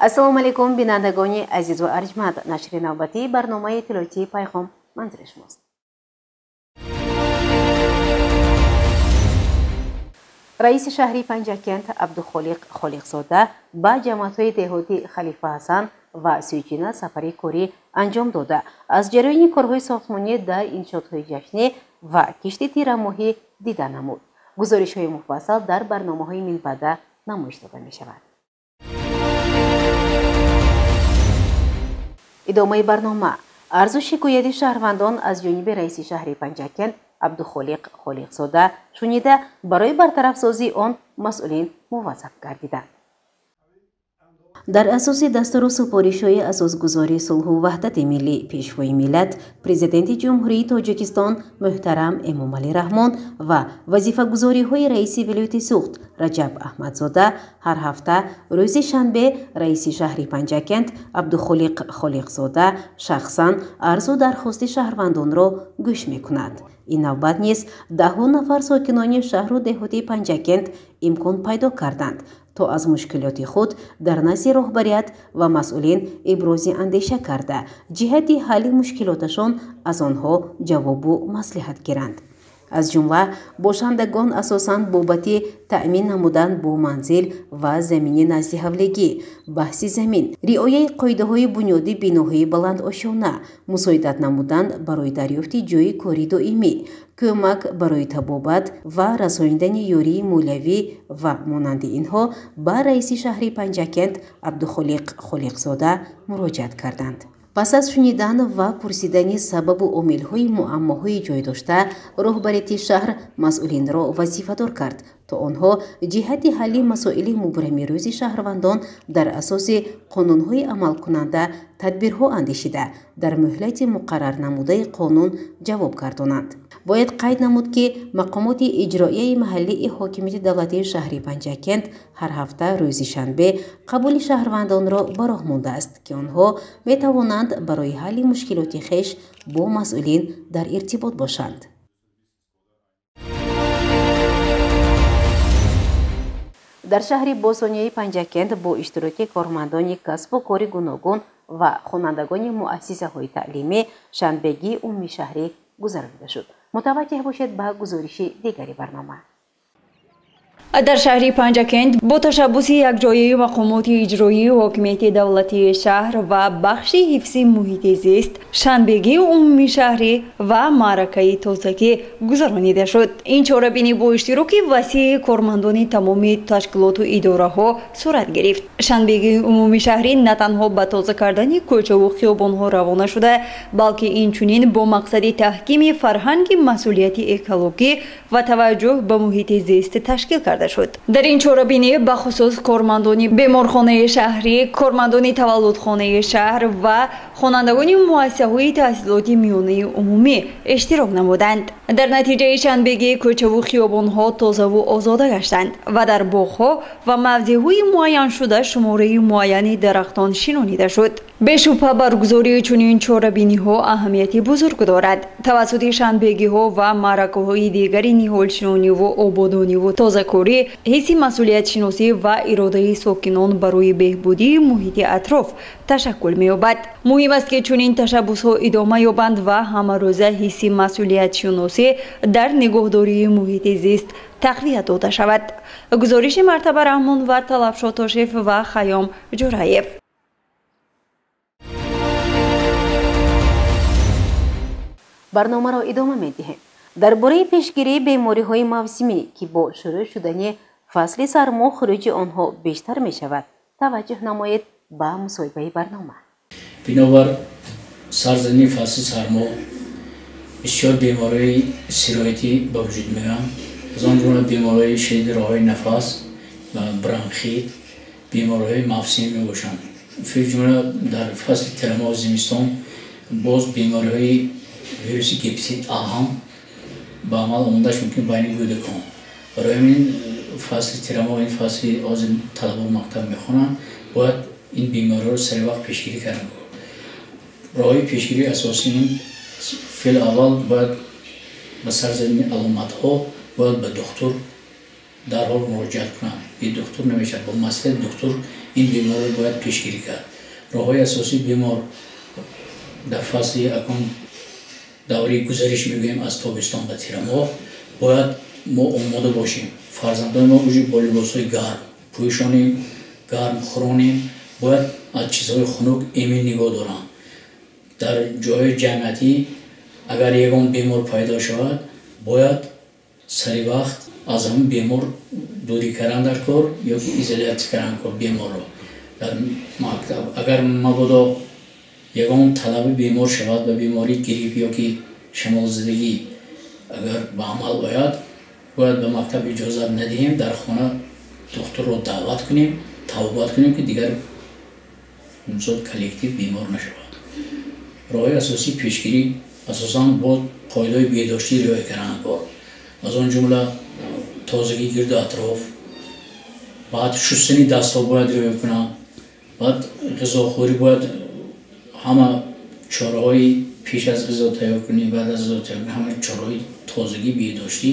Ассалому алайкум, бинандагони азизу арҷманд. Нашри навбатии барномаи иттилоотии Пайғом манзури шумост. Раиси шаҳри Панҷакент Абдухолиқ Холиқзода ба ҷамоатҳои деҳоти Халифа Ҳасан ва Сӯйчина сафари корӣ анҷом дода, аз ҷараёни корҳои сохтмонӣ дар иншоотҳои ҷашнӣ ва кишти тирамоҳӣ дида намуд. Гузоришҳои муфассал дар барномаҳои минбаъда намоиш дода мешавад. Идомаи барнома. Арзу шикояти шаҳрвандон аз ҷониби раиси шаҳри Панҷакент Абдухолиқ Холиқзода шунида, барои бартарафсозии он масъулин муваззаф гардиданд. Дар асоси дастуру супоришҳои асосгузори сулҳу ваҳдати миллӣ, Пешвои миллат, Президенти Ҷумҳурии Тоҷикистон муҳтарам Эмомалӣ Раҳмон ва вазифагузориҳои раиси вилояти Суғд Раҷаб Аҳмадзода, ҳар ҳафта рӯзи шанбе раиси шаҳри Панҷакент Абдухолиқ Холиқзода шахсан арзу дархости шаҳрвандонро гӯш мекунад. Ин навбат низ даҳҳо нафар сокинони шаҳру деҳоти Панҷакент имкон пайдо карданд, то аз мушкилоти худ дар назди роҳбарият ва масъулин ибрози андеша карда, ҷиҳати ҳалли мушкилоташон аз онҳо ҷавобу маслиҳат гиранд. Аз ҷумла бошандагон асосан бобати таъмин намудан бо манзил ва замини назди ҳавлигӣ, баҳси замин, риояи қоидаҳои бунёди биноҳои баландошёна, мусоидат намудан барои дарёфти ҷойи кори доимӣ, кӯмак барои табобат ва расонидани ёрии молиявӣ ва монанди инҳо ба раиси шаҳри Панҷакент Абдухолиқ Холиқзода муроҷиат карданд. Пас аз шунидан ва пурсидани сабабу омилҳои муаммоҳои ҷой дошта, роҳбарияти шаҳр масъулинро вазифадор кард, то онҳо ҷиҳати ҳалли масоили мубрами рӯзи шаҳрвандон дар асоси қонунҳои амалкунанда тадбирҳо андешида, дар муҳлати муқаррарнамудаи қонун ҷавоб гардонанд. Бояд қайд намуд, ки мақомоти иҷроияи маҳаллии ҳокимияти давлатии шаҳри Панҷакент ҳар ҳафта рӯзи шанбе қабули шаҳрвандонро ба роҳ мондааст, ки онҳо метавонанд барои ҳалли мушкилоти хеш бо масъулин дар иртибот бошанд. Дар шаҳри Босонияи Панҷакент бо иштироки кормандони касбу кори гуногун ва хонандагони муассисаҳои таълимӣ шанбегии умумишаҳрӣ гузаронида шуд. Мутаваҷҷеҳ бошед ба гузориши дигари барнома. Дар шаҳри Панҷакент бо ташаббуси якҷояи мақомоти иҷроии ҳокимияти давлатии шаҳр ва бахши ҳифзи муҳити зист шанбегии умумишаҳрӣ ва маъракаи тозагӣ гузаронида шуд. Ин чорабинӣ бо иштироки васеи кормандони тамоми ташкилоту идораҳо сурат гирифт. Шанбегии умумишаҳрӣ на танҳо ба тоза кардани кӯчаву хиёбонҳо равона шуда, балки инчунин бо мақсади таҳкими фарҳанги масъулияти экологӣ ва таваҷҷӯҳ ба муҳити зист ташкил карда шуд. Дар ин чорабинӣ бахусус кормандони беморхонаи шаҳрӣ, кормандони таваллудхонаи шаҳр ва хонандагони муассисаҳои таҳсилоти миёнаи умумӣ иштирок намуданд. Дар натиҷаи шанбегӣ кӯчаву хиёбонҳо тозаву озода гаштанд ва дар боғҳо ва мавзеъҳои муайяншуда шумораи муайяни дарахтон шинонида шуд. Бешубҳа баргузории чунин чорабиниҳо аҳамияти бузург дорад. Тавассути шанбегиҳо ва маъракаҳои дигари ниҳолшинониву ободониву тозакорӣ, ҳисси масъулиятшиносӣ ва иродаи сокинон барои беҳбудии муҳити атроф ташаккул меёбад. Муҳим аст, ки чунин ташаббусҳо идома ёбанд ва ҳамарӯза ҳисси масъулиятшиносӣ дар нигоҳдории муҳити зист тақвият дода шавад. Гузориши Мартаба Раҳмон ва Талабшо Тошев ва Хайём Ҷураев. Барномаро идома медиҳем. Дар бораи пешгирии бемориҳои мавсимӣ, ки бо шурӯъ шудани фасли сармо хуруҷи онҳо бештар мешавад, таваҷҷӯҳ намоед ба мусоҳибаи барнома. Бинобар сарзании фасли сармо бисёр бемориҳои сироятӣ ба вуҷуд меоянд. Аз он ҷумла бемориҳои шадиди роҳҳои нафас ва бронхит, бемориҳои мавсимӣ мебошанд. Фи ҷумла дар фасли тирамоҳу зимистон боз бемориҳои вируси гепатит А ҳам ба амал омадаш мумкин байни кӯдакон. Барои ҳамин фасли тирамоҳ, ин фасли ҳозир талабаи мактаб мехонанд, бояд ин бемориҳоро сари вақт пешгирӣ кард. Роҳи пешгирии асосӣ ин фил аввал бояд ба сар задани аломатҳо бояд ба духтур дарҳол муроҷиат кунанд. Бе духтур намешавад. Бо маслиҳати духтур ин бемориро бояд пешгирӣ кард. Роҳҳои асосии бемор дар фасли акун давраи гузариш мегӯем аз тобистон ба тирамоҳ бояд мо омода бошем. Фарзандони мо уже бо либосҳои гарм пӯшонем, гарм хӯронем, бояд аз чизҳои хунук эмин нигоҳ доранд. Дар ҷойҳои ҷамъиятӣ агар ягон бемор пайдо шавад, бояд сари вақт аз ҳамин бемор дурӣ кардан дар кор ё ки изолятсия кардан кор беморро дар мактаб. Агар мабодо ягон талаби бемор шавад ба бемории грипп ё ки шамолзадагӣ агар ба амал ояд, бояд ба мактаб иҷозат надиҳем, дар хона духтурро даъват кунем, тавбат кунем ки дигар зуд коллектив бемор нашавад. Роҳи асосии пешгирӣ асосан бо қоидаҳои беҳдоштӣ риоя кардан кор, аз он ҷумла тозагии гирду атроф, баъд шустани дастҳо бояд риоя кунанд, баъд ғизохӯрӣ бояд ҳама чораҳои пеш аз ғизо тайёр кунӣ, баъд аз ғизо тайёр кунӣ, ҳама чораҳои тозагии беҳдоштӣ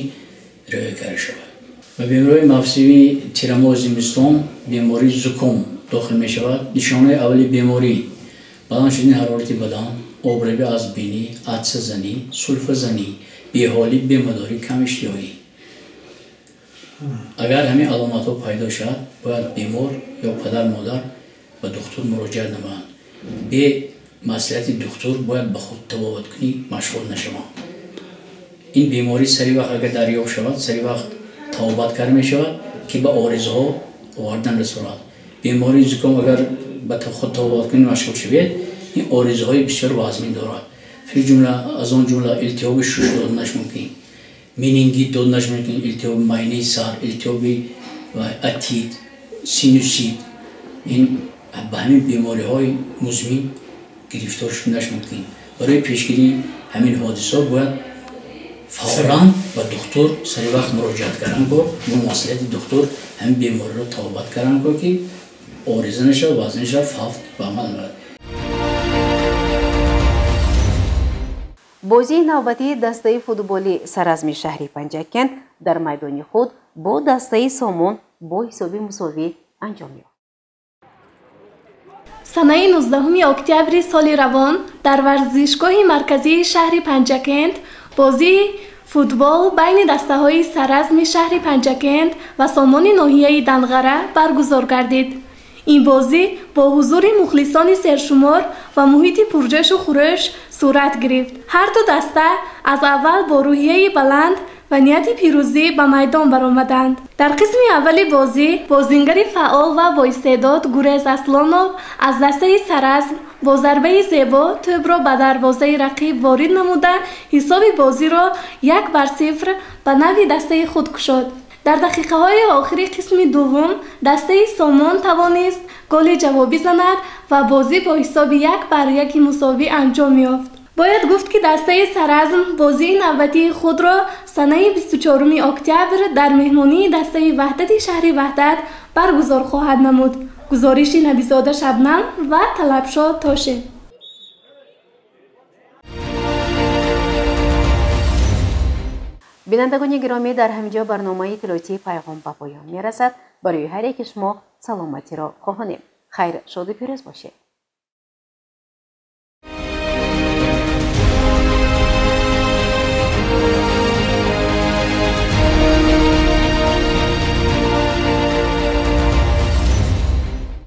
риоя карда шавад. Ба бемориҳои мавсимии тирамоҳ зимистон бемории зуком дохил мешавад. Нишонаи аввали беморӣ баланд шудани ҳарорати бадан, обрабӣ аз бинӣ, атсазанӣ, сулфазанӣ, беҳолӣ, бемадорӣ, камиштиҳоӣ. Агар ҳамин аломатҳо пайдо шавад, бояд бемор ё падар модар ба духтур муроҷиат намоянд. Бе маслиҳати духтур бояд ба худ табобаткунӣ машғул нашаванд. Ин беморӣ сари вақт агар дарёфт шавад, сари вақт табобат карда мешавад ки ба оризаҳо овардан расонад. Бемории зуком агар ба худ табобаткунӣ машғул шавед, ин оризаҳои бисёр вазмин дорад. Аз он ҷумла илтиҳоби шуш доданаш мумкин, менингит доданаш мумкин, илтиҳоби майнаи сар, илтиҳоби атит, синусит. Ин ба ҳамин бемориҳои музмин гирифтор шуданаш мумкин. Барои пешгирии ҳамин ҳодисаҳо бояд фавран ба духтур сари вақт муроҷиат кардан кор, бо маслиҳати духтур ҳамин бемориро табобат кардан кор ки ориза нашавад, вазн нашавад, фавт ба амал наояд. Бозии навбатии дастаи футболи саразми шаҳри Панҷакент дар майдони худ бо дастаи Сомон бо ҳисоби мусовӣ анҷом ёфт. Санаи 19 октябри соли равон дар варзишгоҳи марказии шаҳри Панҷакент бозии футбол байни дастаҳои саразми шаҳри Панҷакент ва Сомони ноҳияи Данғара баргузор гардид. Ин бозӣ бо ҳузури мухлисони сершумор ва муҳити пурҷӯшу хурӯш сурат гирифт. Ҳар ду даста аз аввал бо рӯҳияи баланд ва нияти пирӯзӣ ба майдон баромаданд. Дар қисми аввали бозӣ бозингари фаъол ва боистеъдод Гурез Аслонов аз дастаи саразм бо зарбаи зебо тӯбро ба дарвозаи рақиб ворид намуда ҳисоби бозиро 1-0 ба нави дастаи худ кушод. Дар дақиқаҳои охири қисми дуввум дастаи Сомон тавонист голи ҷавобӣ занад ва бозӣ бо ҳисоби 1-1 мусовӣ анҷом ёфт. Бояд гуфт, ки дастаи саразм бозии навбатии худро санаи 24 октябр дар меҳмонии дастаи Ваҳдати шаҳри Ваҳдат баргузор хоҳад намуд. Гузориши Набизода Шабнам ва Талабшо Тошев. Бинандагони гиромӣ, дар ҳаминҷо барномаи иттилоотии пайғом ба поён мерасад. Барои ҳар яки шумо саломатиро хоҳонем. Хайр, шоду пирӯз бошед.